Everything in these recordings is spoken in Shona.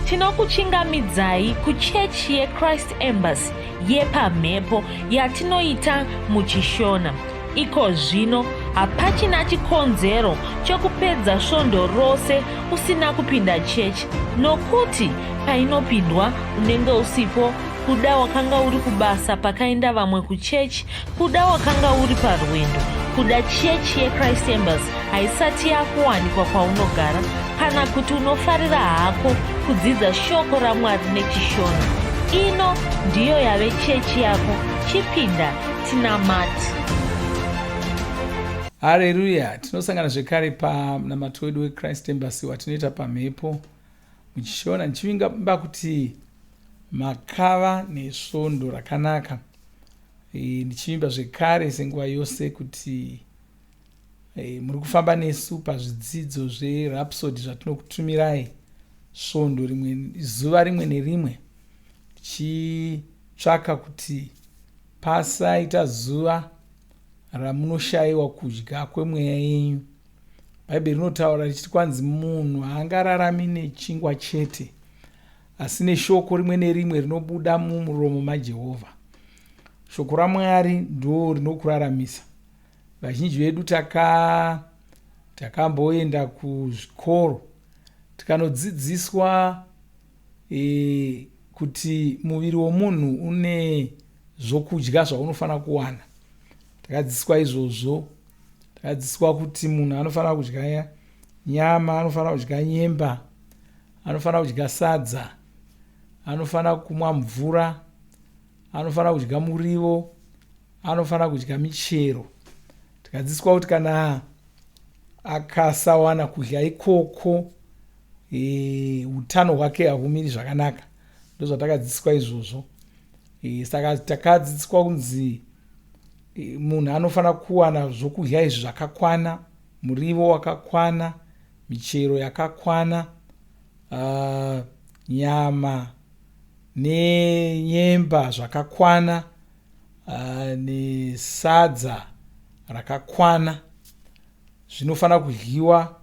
Tinokuchingamidzai kuchechi yeChrist Embassy yepamhepo yatinoita muchiShona. Iko zvino hapachina chikonzero chekupedza svondo rose usina kupinda chechi nokuti painopindwa unenge usipo kuda wakanga uri kubasa pakaenda vamwe kuchechi kuda wakanga uri parwendo kuda chechi yechrist embassy haisati yakuwanikwa kwaunogara kana kuti unofarira hako kudzidza shoko ramwari nechishona ino ndiyo yave chechi yako chipinda tinamati Hareruya! Tinosangana zvekare pamunamato wedu weChrist Embassy watinoita pamhepo muchishona ndichivimba kuti makava nesvondo rakanaka e, ndichivimba zvekare senguva yose kuti e, muri kufamba nesu pazvidzidzo zverhapsody zvatinokutumirai svondo rimwe zuva rimwe nerimwe tichitsvaka kuti pasaita zuva ramunoshaiwa kudya kwemweya yenyu. Bhaibheri rinotaura richiti kwanzi munhu haangararami nechingwa chete, asi neshoko rimwe nerimwe rinobuda mumuromo maJehovha. Shoko raMwari ndo rinokuraramisa. Vazhinji vedu taka takamboenda kuzvikoro tikanodzidziswa e, kuti muviri womunhu une zvokudya zvaunofanira kuwana takadzidziswa izvozvo takadzidziswa kuti munhu anofanira kudya nyama anofanira kudya nyemba anofanira kudya sadza anofanira kumwa mvura anofanira kudya murivo anofanira kudya michero tikadzidziswa kuti kana akasawana kudya ikoko e, utano hwake hahumiri zvakanaka ndozvatakadzidziswa izvozvo e, saka takadzidziswa kunzi e, munhu anofanira kuwana zvokudya izvi zvakakwana murivo wakakwana michero yakakwana uh, nyama nenyemba zvakakwana uh, nesadza rakakwana zvinofanira kudyiwa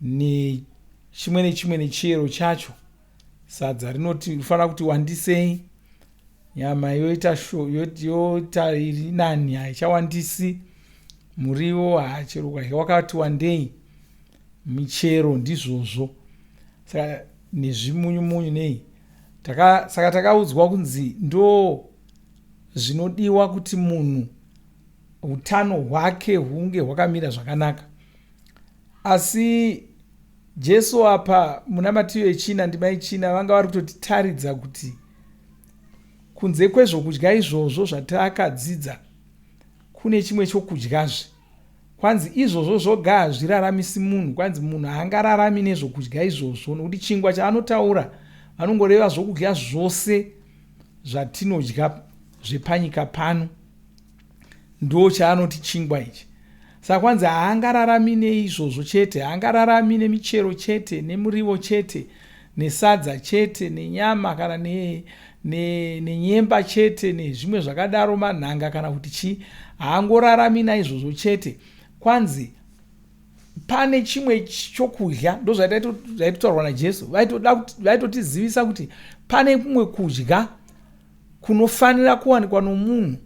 nechimwe nechimwe nechiyero chacho sadza rinoti rinofanira kuti wandisei nyama yoita yoita iri nani haichawandisi muriwo hachero ukadya wakati wandei michero ndizvozvo saka nezvimunyu munyu nei taka, saka takaudzwa kunzi ndo zvinodiwa kuti munhu utano hwake hunge hwakamira zvakanaka asi Jesu apa muna Matiyo yechina ndima yechina vanga vari kutotitaridza kuti kunze kwezvokudya izvozvo zvatakadzidza kune chimwe chokudyazve. Kwanzi izvozvo zvoga hazviraramisi munhu, kwanzi munhu haangararami nezvokudya izvozvo nokuti chingwa chaanotaura vanongoreva zvokudya zvose zvatinodya zvepanyika pano. Ndo chaanoti chingwa ichi. Saka kwanzi haangararami neizvozvo chete, haangararami nemichero chete, nemurivo chete, nesadza chete, nenyama kana nenyemba ne, ne chete, nezvimwe zvakadaro, manhanga kana kuti chii, haangorarami naizvozvo chete. Kwanzi pane chimwe chokudya, ndozvaitotaurwa naJesu, vaitotizivisa kuti pane kumwe kudya kunofanira kuwanikwa nomunhu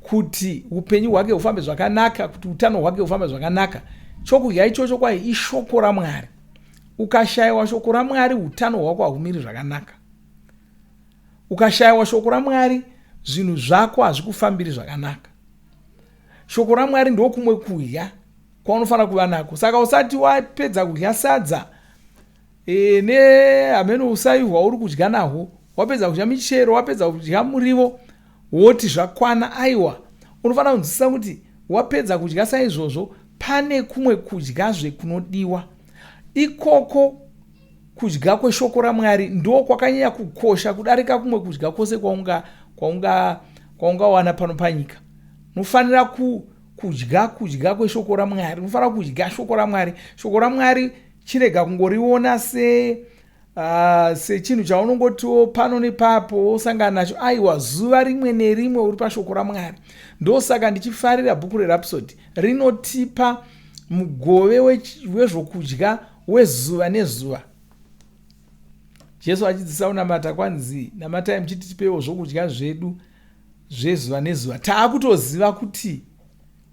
kuti upenyu hwake hufambe zvakanaka, kuti utano hwake hufambe zvakanaka. Chokudya ichocho kwai ishoko raMwari. Ukashayiwa shoko raMwari, utano hwako hahumiri zvakanaka. Ukashayiwa shoko raMwari, zvinhu zvako hazvikufambiri zvakanaka. Shoko raMwari ndokumwe kudya kwaunofanira kuva nako. Saka usati wapedza kudya sadza e, nehameno usai hwauri kudya nahwo wapedza kudya michero wapedza kudya murivo woti zvakwana aiwa unofanira kunzwisisa kuti wapedza kudya saizvozvo pane kumwe kudyazve kunodiwa ikoko kudya kweshoko ramwari ndo kwakanyanya kukosha kudarika kumwe kudya kwose kwaunga kwaunga kwaungawana pano panyika unofanira ku, kudya kudya kweshoko ramwari unofanira kudya shoko ramwari shoko ramwari Chirega kungoriona se uh, sechinhu chaunongotiwo pano nepapo wosangana nacho aiwa zuva rimwe nerimwe uri pashoko ramwari ndosaka ndichifarira bhuku rerapsody rinotipa mugove wezvokudya wezuva nezuva. Jesu achidzidzisa kunamata kwanzi namatai muchiti tipewo zvokudya zvedu zvezuva nezuva. Taakutoziva kuti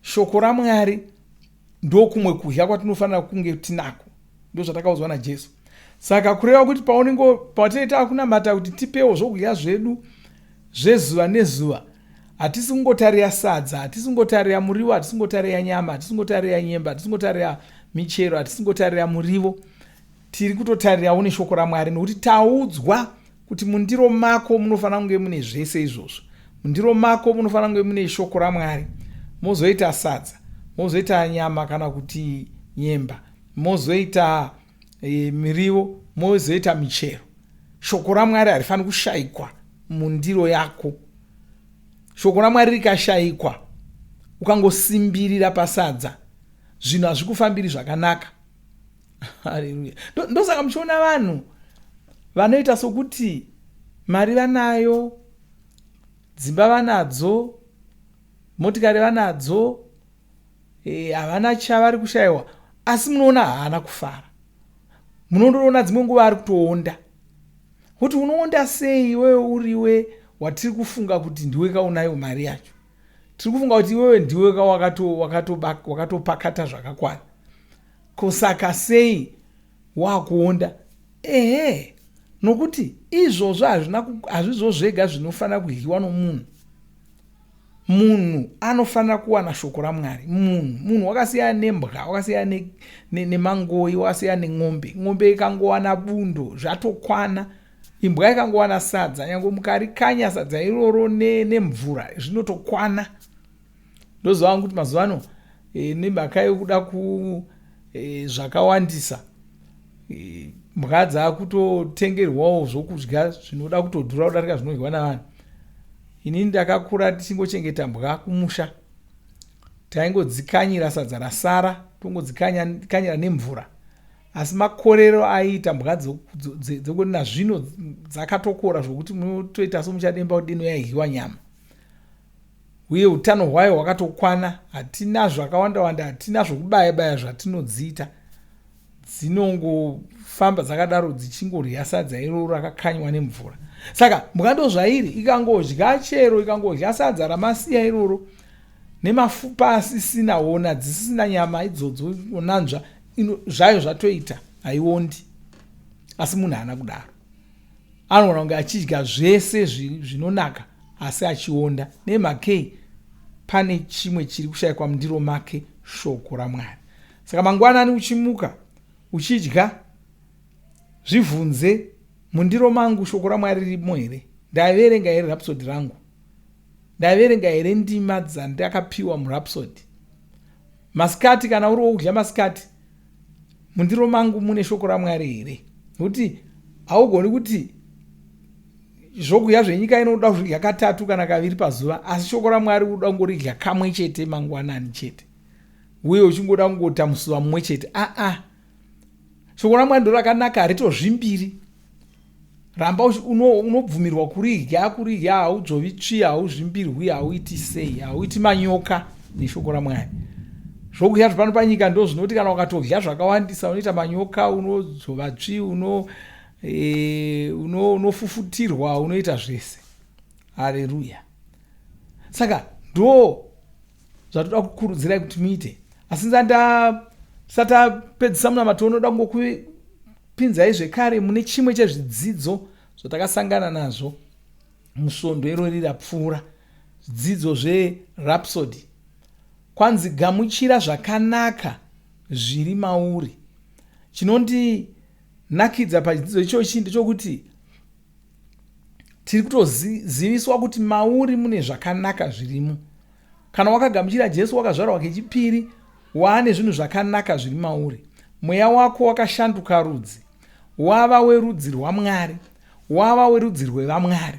shoko raMwari ndokumwe kudya kwatinofanira kunge tinako. Ndozvatakaudzwa naJesu. Saka kureva kuti paunenge patinenge takunamata kuti tipewo zvokudya zvedu zvezuva nezuva, hatisi kungotarira sadza, hatisi kungotarira muriwo, hatisi kungotarira nyama, hatisi kungotarira nyemba, hatisi kungotarira michero, hatisi kungotarira muriwo. Tiri kutotarirawo neshoko raMwari nokuti taudzwa kuti mundiro mako munofanira kunge mune zvese izvozvo. Mundiro mako munofanira kunge mune shoko raMwari, mozoita sadza, mozoita nyama kana kuti nyemba, mozoita e, miriwo, mozoita michero. Shoko raMwari harifaniri kushayikwa mundiro yako. Shoko raMwari rikashayikwa, ukangosimbirira pasadza, zvinhu hazvikufambiri zvakanaka. Haleluya. Ndosaka muchiona vanhu vanoita sokuti mari vanayo, dzimba vanadzo, motikari vanadzo, eh, havana e, chavari kushayiwa, asi munoona haana kufara. Munondoona dzimwe nguva ari kutoonda. Kuti unoonda sei iwewe uriwe watiri kufunga kuti ndiwe kaunayo mari yacho? Tiri kufunga kuti iwewe ndiwe ka wakatopakata zvakakwana. Ko saka sei wakuonda? Ehe, nokuti izvozvo hazvina hazvizvo zvega zvinofanira kudyiwa nomunhu. Munhu anofanira kuwana shoko raMwari. Munhu munhu wakasiyana nembwa, wakasiyana nemangoi, ne, ne wakasiyana nen'ombe. N'ombe ikangowana bundo zvatokwana. Imbwa ikangowana sadza, nyange mukarikanya sadza iroro nemvura ne zvinotokwana. Ndoziva hangu kuti mazuva ano e, nemhaka yekuda ku e, zvakawandisa e, mbwa dzakutotengerwawo zvokudya zvinoda kutodhura kudarika zvinodyiwa navanhu. Inini ndakakura tichingochengeta mbwa kumusha, taingodzikanyira sadza rasara tongodzikanyira nemvura, asi makorero aiita mbwa dzekuti nazvino dzakatokora zvokuti munotoita somuchademba kuti deno yaidyiwa nyama. Uye utano hwayo hwakatokwana, hatina zvakawanda wanda, hatina zvokubaya baya zvatinodziita, dzinongofamba dzakadaro dzichingorya sadza iroro rakakanywa nemvura. Saka mhuka ndo zvairi, ikangodya chero ikangodya sadza ramasiya iroro nemafupa asisina hona dzisisina nyama idzodzo onanzva zvayo zvatoita, haiondi. Asi munhu haana kudaro. Anogona kunge achidya zvese zvinonaka asi achionda. Nemhakei? Pane chimwe chiri kushaikwa mundiro make, shoko raMwari. Saka mangwanani uchimuka uchidya, zvivhunze, mundiro mangu shoko raMwari ririmo here? Ndaverenga here Rhapsody rangu? Ndaverenga here ndima dzandakapiwa muRhapsody? Masikati, kana uri wokudya masikati, mundiro mangu mune shoko raMwari here? Nokuti haugoni kuti zvokudya zvenyika ino unoda kuzvidya katatu kana kaviri pazuva, asi shoko raMwari unoda kungoridya kamwe chete mangwanani chete, uye uchingoda kungoita musuva mumwe chete. Aa, shoko raMwari ndo rakanaka, haritozvimbiri. Ramba unobvumirwa uno kuridya, kuridya haudzvovi tsvi, hauzvimbirwi, hauiti sei, hauiti manyoka neshoko raMwari. Zvokudya zvepano panyika ndo zvinoti kana ukatodya zvakawandisa unoita manyoka, unodzvova tsvi, unofufutirwa, uno unoita zvese. Hareruya. Saka ndo zvatoda kukurudzirai kuti muite. Asi ndisati tapedzisa munamato unoda kungokupinzai zvekare mune chimwe chezvidzidzo zvatakasangana nazvo musvondo irori rapfuura, zvidzidzo zveRhapsody. Kwanzi gamuchira zvakanaka zviri mauri. Chinondinakidza pachidzidzo ichochi ndechokuti tiri kutoziviswa kuti mauri mune zvakanaka zvirimo. Kana wakagamuchira Jesu wakazvarwa kechipiri, waane zvinhu zvakanaka zviri mauri. Mweya wako wakashanduka rudzi, wava werudzi rwaMwari, wava werudzi rwevaMwari.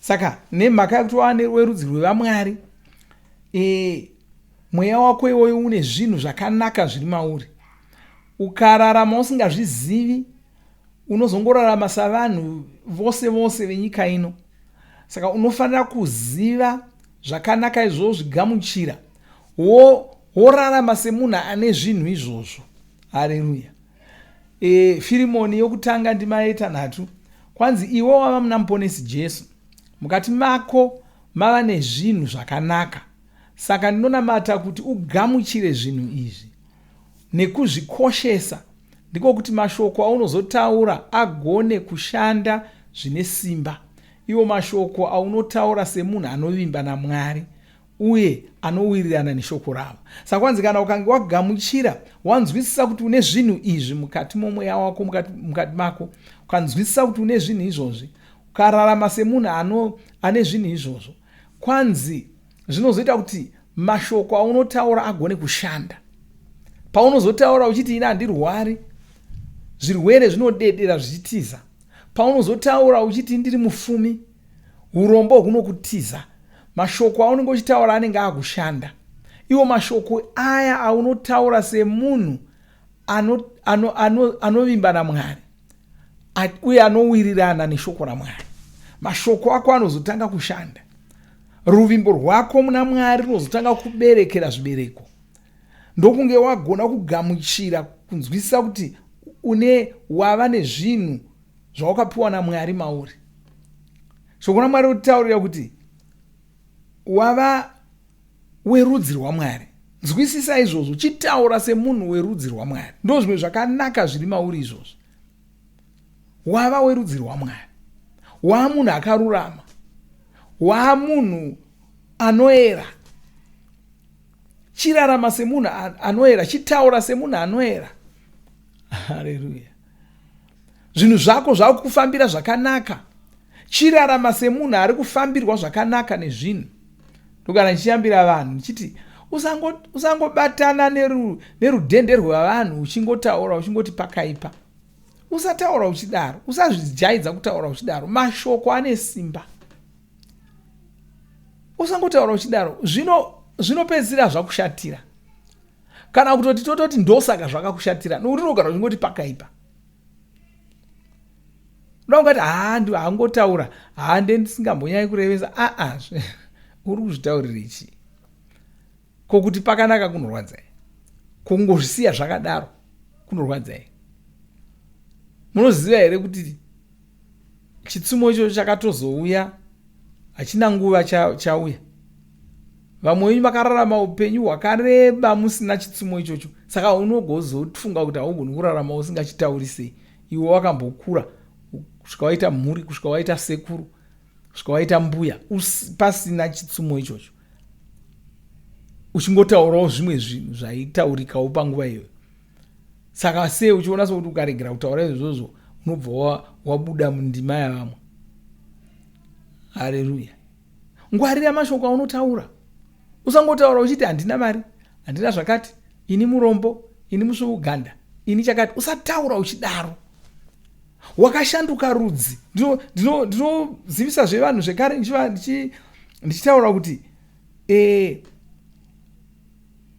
Saka nemhaka yekuti wava werudzi rwevaMwari, e, mweya wako iwoyo une zvinhu zvakanaka zviri mauri. Ukararama usingazvizivi, unozongorarama savanhu vose vose venyika ino. Saka unofanira kuziva zvakanaka izvozvo, zvigamuchira, worarama semunhu ane zvinhu izvozvo. Hareruya. E, Firimoni yokutanga ndima yetanhatu. Kwanzi iwe wava muna Muponesi Jesu, mukati mako mava nezvinhu zvakanaka. Saka ndinonamata kuti ugamuchire zvinhu izvi nekuzvikoshesa, ndiko kuti mashoko aunozotaura agone kushanda zvine simba. Iwo mashoko aunotaura semunhu anovimba naMwari uye anowirirana neshoko ravo. Saka kwanzi kana ukange wagamuchira, wanzwisisa kuti une zvinhu izvi mukati momweya wako, mukati, mukati mako, ukanzwisisa kuti une zvinhu izvozvi, ukararama semunhu ano, ane zvinhu izvozvo, kwanzi zvinozoita kuti mashoko aunotaura agone kushanda. Paunozotaura uchiti ini handirwari, zvirwere zvinodedera zvichitiza. Paunozotaura uchiti ndiri mufumi, urombo hunokutiza. Mashoko aunenge uchitaura anenge akushanda. Iwo mashoko aya aunotaura semunhu anovimba ano, ano, ano naMwari uye anowirirana neshoko raMwari, mashoko ako anozotanga kushanda. Ruvimbo rwako muna Mwari runozotanga kuberekera zvibereko. Ndokunge wagona kugamuchira, kunzwisisa kuti une wava nezvinhu zvawakapiwa naMwari mauri. Shoko raMwari rotitaurira kuti wava werudzi rwaMwari. Nzwisisa izvozvo, chitaura semunhu werudzi rwaMwari. Ndo zvimwe zvakanaka zviri mauri izvozvo. Wava werudzi rwaMwari, waa munhu akarurama, waa munhu anoera. Chirarama semunhu anoera, chitaura semunhu anoera. Haleluya. Zvinhu zvako zvakufambira zvakanaka. Chirarama semunhu ari kufambirwa zvakanaka nezvinhu. Ndogara ndichiyambira vanhu ndichiti usangobatana nerudhende rwevanhu uchingotaura uchingoti pakaipa. Usataura uchidaro, usazvijaidza kutaura uchidaro. Mashoko ane simba. Usangotaura uchidaro, zvinopedzisira zvakushatira. Kana kutoti tototi ndosaka zvakakushatira, nokuti unogara uchingoti pakaipa. Unoda kungati haa ndi hangotaura haa nde ndisingambonyanyi kurevesa aa uri kuzvitaurira ichi ko kuti pakanaka kunorwadza here? Kungozvisiya zvakadaro kunorwadza here? Munoziva here kuti chitsumo ichocho chakatozouya hachina nguva chauya? Vamwe venyu vakararama upenyu hwakareba musina chitsumo ichocho, saka unogozofunga kuti haugoni kurarama usingachitauri sei. Iwe wakambokura kusvika waita mhuri, kusvika waita sekuru, kusvika waita mbuya pasina chitsumo ichocho, uchingotaurawo zvimwe zvinhu zvaitaurikawo panguva iyoyo. Saka sei uchiona sokuti ukaregera kutaura izvozvo unobva wabuda mundima yavamwe? Haleluya. Ngwarira mashoko aunotaura. Usangotaura uchiti handina mari, handina zvakati, ini murombo, ini musvuuganda, ini chakati. Usataura uchidaro. Wakashanduka rudzi. Ndinozivisa zvevanhu zvekare ndichitaura kuti e,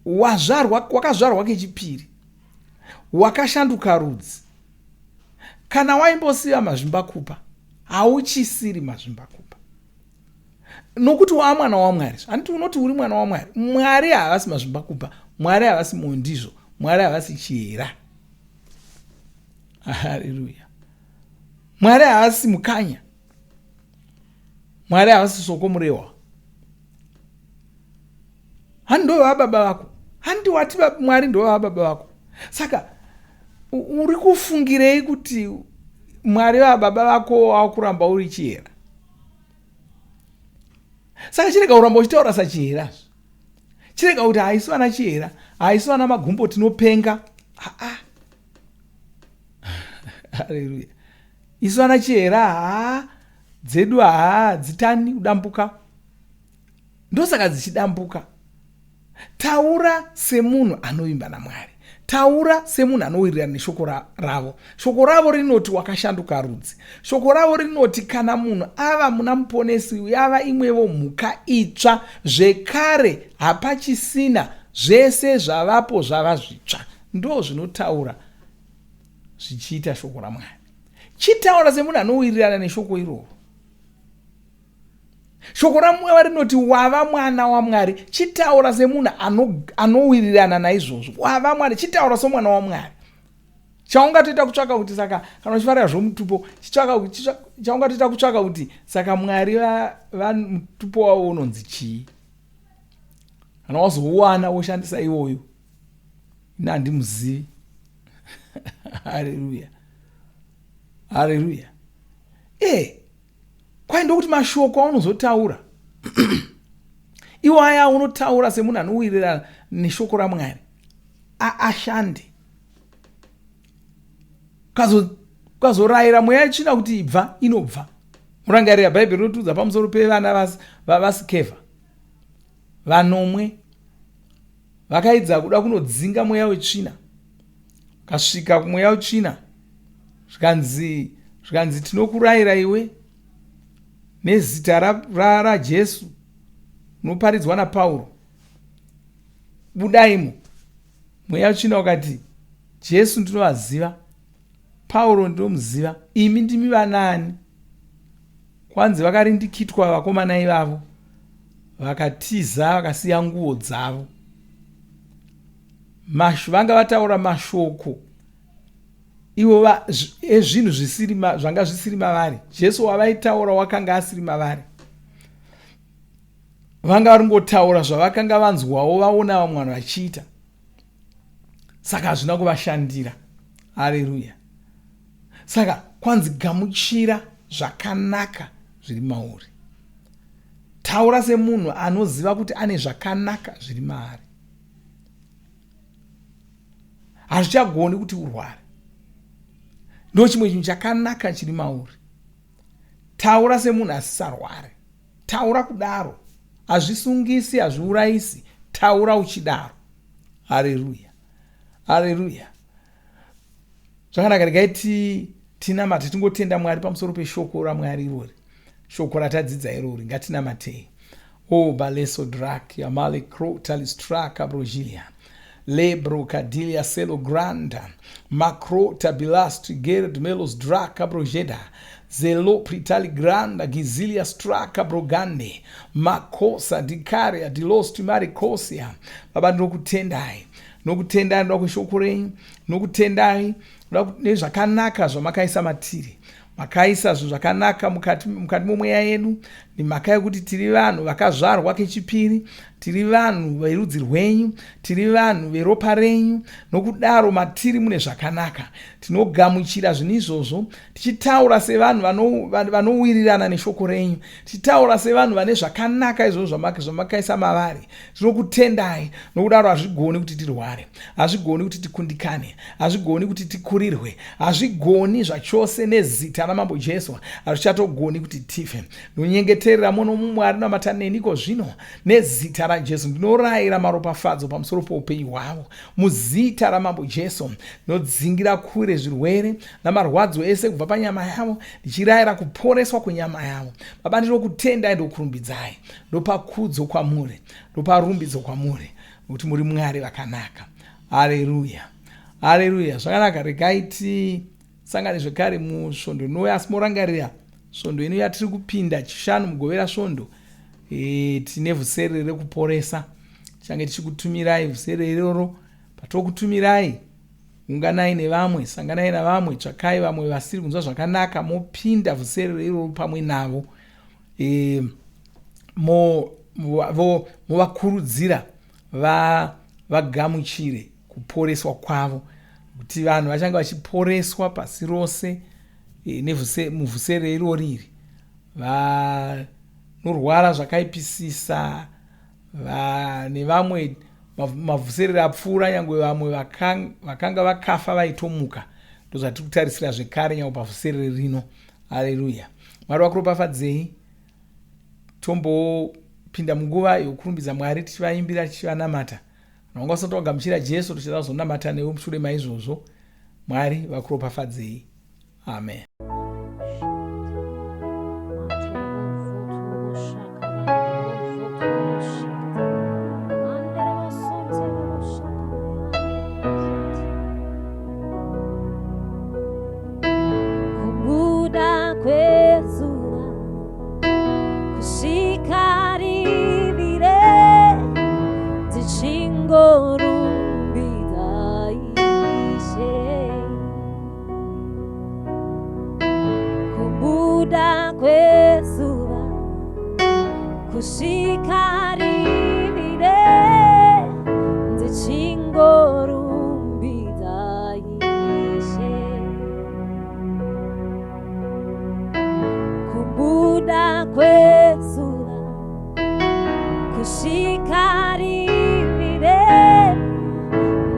wazvarwa, wakazvarwa kechipiri, wakashanduka rudzi. Kana waimbosiva mazvimbakupa, hauchisiri mazvimbakupa, nokuti waamwana waMwari. Handiti unoti uri mwana waMwari? Mwari havasi mazvimbakupa, Mwari havasi mondizvo, Mwari havasi chihera. Haleluya. Mwari havasi mukanya, Mwari havasi soko murehwa. Handi ndovava baba vako? Handi wati Mwari ndovava baba vako? Saka uri kufungirei kuti Mwari vava baba vako wakuramba uri chihera? Saka chirega kuramba uchitaura sachihera. Chirega kuti haisi vana chihera, haisi vana magumbo tinopenga. Aa, haleluya. Isu vana chihera haa dzedu haa dzitani kudambuka. Ndosaka dzichidambuka. Taura semunhu anovimba naMwari. Taura semunhu anowirirana neshoko ravo. Shoko ravo rinoti wakashanduka rudzi. Shoko ravo rinoti kana munhu ava muna Muponesi yava imwevo mhuka itsva, zvekare hapachisina, zvese zvavapo zvava zvitsva. Ndo zvinotaura zvichiita shoko raMwari. Chitaura semunhu anowirirana neshoko iroro. Shoko raMwari rinoti wava mwana waMwari. Chitaura semunhu anowirirana naizvozvo. Wava mwana, chitaura somwana waMwari. Chaungatoita kutsvaka kuti saka kana uchifarira zvomutupo, chitsvaka chaungatoita kutsvaka kuti saka Mwari vamutupo wavo unonzi chii? Kana wazouwana woshandisa iwoyo. Ini handimuzivi. Haleluya. Haleluya. Eh, kwai ndokuti mashoko aunozotaura iwo aya unotaura semunhu anowirirana neshoko raMwari ashande. Ukazorayira mweya yetsvina kuti ibva, inobva. Murangarira Bhaibheri rinotiudza pamusoro pevana vaSikevha vanomwe vakaedza kuda kunodzinga mweya wetsvina. Kasvika kumweya wetsvina zvikanzi zvikanzi tinokurayira iwe nezita raJesu ra, ra unoparidzwa naPauro, budaimo. Mweya wetsvina ukati, Jesu ndinovaziva, Pauro ndinomuziva, imi ndimi vanaani? Kwanzi vakarindikitwa vakomana ivavo, vakatiza vakasiya nguvo dzavo. Vanga vataura mashoko ivo ezvinhu zvisiri zvanga zvisiri mavari. Jesu wavaitaura wakanga asiri mavari. Vanga vari kungotaura zvavakanga vanzwawo vaona vamwe vanhu vachiita. Saka hazvina kuvashandira. Haleluya. Saka kwanzi gamuchira zvakanaka zviri mauri. Taura semunhu anoziva kuti ane zvakanaka zviri maari. Hazvichagoni kuti urware. Ndo chimwe chinhu chakanaka chiri mauri. Taura semunhu asisarware. Taura kudaro. Hazvisungisi, hazviurayisi. Taura uchidaro. Haleluya. Haleluya. Zvakanaka, regai tinamate tingotenda Mwari pamusoro peshoko raMwari irori. Shoko ratadzidza irori. Ngatinamatei. O baleso drak yamale kro talistraka brojilia lebro kadilia selo granda macro tabilast gerd melos draka brojeda zelo pritali granda gizilia straka brogande makosa dikaria dilost marikosia. Baba, ndinokutendai, nokutendai ndoda kweshoko renyu, nokutendai nezvakanaka zvamakaisa matiri. Makaisa zvinhu zvakanaka mukati mukati momweya yedu nemhaka yekuti tiri vanhu vakazvarwa kechipiri, tiri vanhu verudzi rwenyu, tiri vanhu veropa renyu. Nokudaro matiri mune zvakanaka. Tinogamuchira zvinhu izvozvo tichitaura sevanhu vanowirirana neshoko renyu, tichitaura sevanhu vane zvakanaka izvozvo zvamakaisa mavari. Tinokutendai. Nokudaro hazvigoni kuti tirware, hazvigoni kuti tikundikane, hazvigoni kuti tikurirwe, hazvigoni zvachose. Nezita raMambo Jesu hazvichatogoni kuti tife. Ndinonyengeterera muno mumwe ari namata neni iko zvino. Nezita raJesu ndinorayira maropafadzo pamusoro poupenyu hwavo. Muzita raMambo Jesu ndinodzingira kure zvirwere namarwadzo ese kubva panyama yavo, ndichirayira kuporeswa kwenyama yavo. Baba, ndinokutendai, ndokurumbidzai, ndopa kudzo kwamuri, ndopa rumbidzo kwamuri, nokuti muri Mwari vakanaka. Haleluya, haleluya. Zvakanaka, regai tisangane zvekare musvondo inouya. Asi morangarira svondo ino yatiri kupinda, Chishanu, Mugovera svondo, tine vhuserere rekuporesa. Tichange tichikutumirai vhuserere iroro. Patokutumirai, unganai nevamwe, sanganai navamwe, tsvakai vamwe vasiri kunzwa zvakanaka, mopinda vhuserere iroro pamwe navo. Movakurudzira vagamuchire kuporeswa kwavo, kuti vanhu vachange vachiporeswa pasi rose muvhusere irori iri. Vanorwara zvakaipisisa nevamwe mavhuserere apfuura, nyangwe vamwe vakanga vakafa vaitomuka. Ndozvatiri kutarisira zvekare nyangwe pavhuserere rino. Haleluya. Mwari vakuropafadzei. Tombopinda munguva yokurumbidza Mwari tichivaimbira, tichivanamata. Kana wanga usati wagamuchira Jesu, tichada kuzonamata newe mushure maizvozvo. Mwari vakuropafadzei. Amen. Kubuda kwezuva kusvika rivire, ndichingorumbidzai Ishe. Kubuda kwezuva kusvika rivire ndichingorumbidza Ishe. Kubuda kwezuva kusvika rivire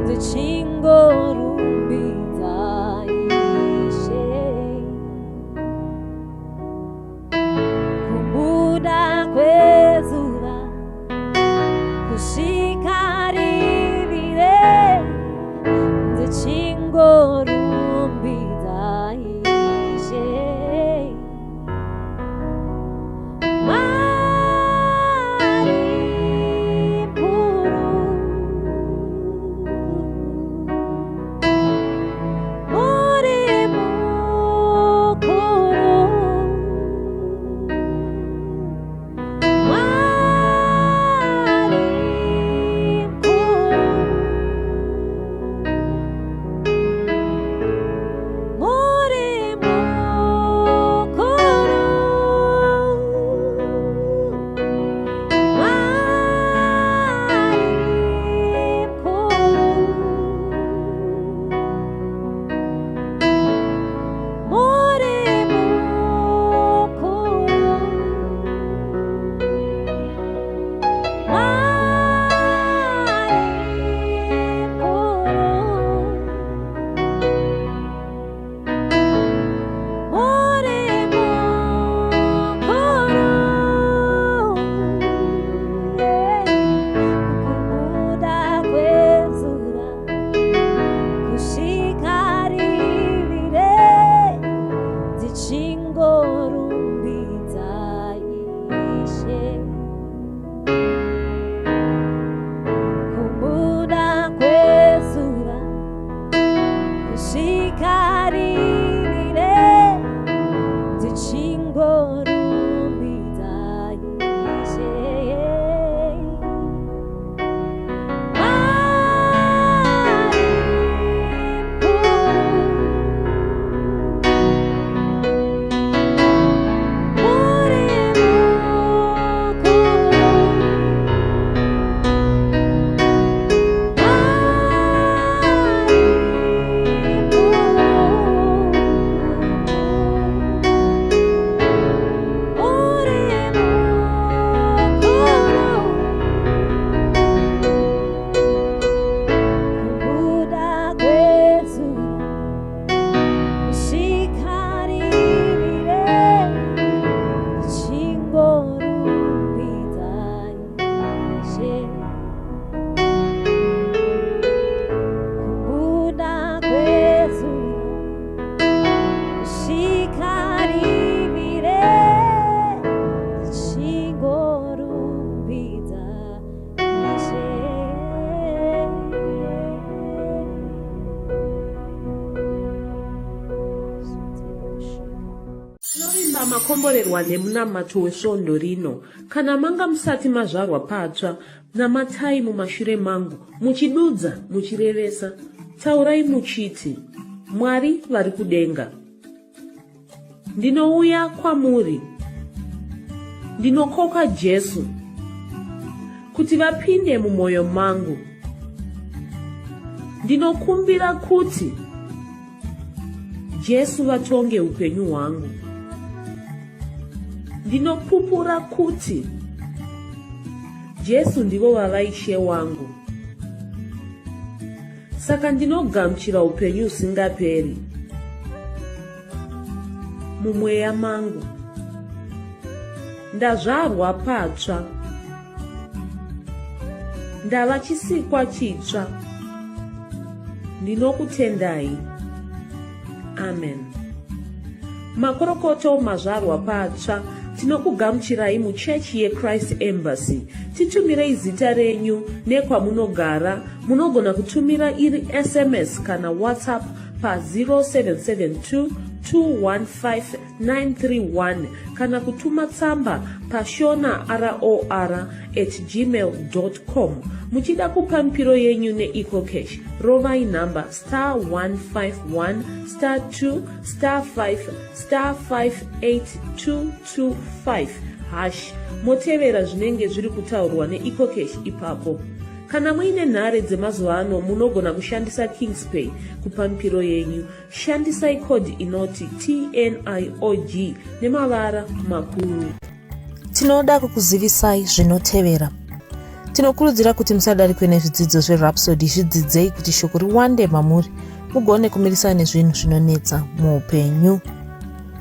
ndichingorumbidza Ishe. Kubuda kwezuva kusvika rivire ndichingorumbidza Ishe. Mwari mukuru, muri mukuru, Mwari mukuru, muri mukuru, Mwari mukuru, muri mukuru, Mwari mukuru. Muri mukuru, kubuda kwezuva kusvika rivire ndichingorumbidza Ishe. Kubuda kwezuva kusvika rivire ndichingorumbidza Ishe. Mwari mukuru, muri mukuru, Mwari mukuru, muri mukuru. Kubuda kwezuva kusvika rivire ndichingorumbidza Ishe. Kubuda kwezuva kusvika rivire ndichingorumbidza Ishe. Tinovimba makomborerwa nemunamato wesvondo rino. Kana manga musati mazvarwa patsva, namatai mumashure mangu, muchidudza, muchirevesa. Taurai muchiti, Mwari vari kudenga. Ndinouya kwamuri. Ndinokoka Jesu kuti vapinde mumwoyo mangu. Ndinokumbira kuti Jesu vatonge upenyu hwangu. Ndinopupura kuti Jesu ndivo vava Ishe wangu. Saka ndinogamuchira upenyu husingaperi mumweya mangu. Ndazvarwa patsva. Ndava chisikwa chitsva. Ndinokutendai. Amen. Makorokoto mazvarwa patsva tinokugamuchirai muchechi yeChrist Embassy. Titumirei zita renyu nekwamunogara. Munogona kutumira iri SMS kana WhatsApp pa 0772 215931 kana kutuma tsamba pashona ror at gmail com. Muchida kupa mipiro yenyu neEcoCash, rovai nhamba star 151 star 2 star 5 star 58225 hash motevera zvinenge zviri kutaurwa neEcoCash ipapo. Kana muine nhare dzemazuva ano munogona kushandisa Kingspay kupa mipiro yenyu. Shandisai code inoti TNIOG nemavara makuru. Tinoda kukuzivisai zvinotevera. Tinokurudzira kuti musadarikwe nezvidzidzo zveRhapsody, zvidzidzei kuti shoko riwande mamuri mugone kumirisana nezvinhu zvinonetsa muupenyu.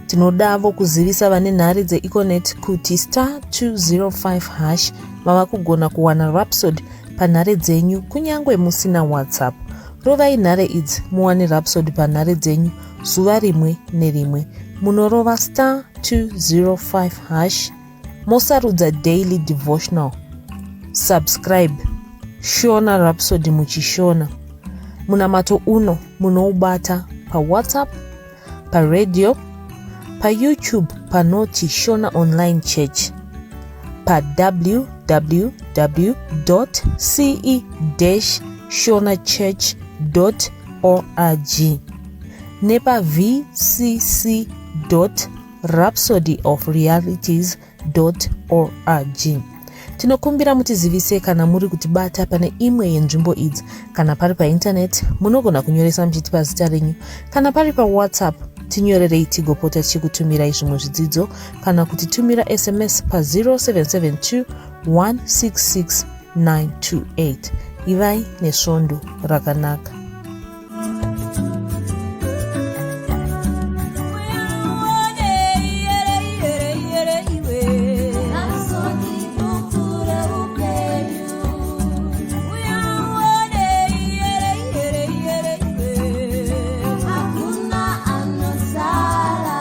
Tinodavo kuzivisa vane nhare dzeEconet kuti star 205 hash mava kugona kuwana Rhapsody panhare dzenyu kunyange musina WhatsApp. Rovai nhare idzi muwane Rhapsody panhare dzenyu zuva rimwe nerimwe. Munorova star 205 hash mosarudza daily devotional. Subscribe Shona Rhapsody muchishona. Munamato uno munoubata paWhatsApp, paradio, paYouTube panoti Shona Online Church, pa www.ce-shonachurch.org nepa vcc.rhapsodyofrealities.org. Tinokumbira mutizivise kana muri kutibata pane imwe yenzvimbo idzi. Kana pari paintaneti, munogona kunyoresa muchitipa zita renyu. Kana pari paWhatsApp, tinyorerei tigopota tichikutumirai zvimwe zvidzidzo kana kutitumira SMS pa 0772 166 928. Ivai nesvondo rakanaka. Hakuna anosara.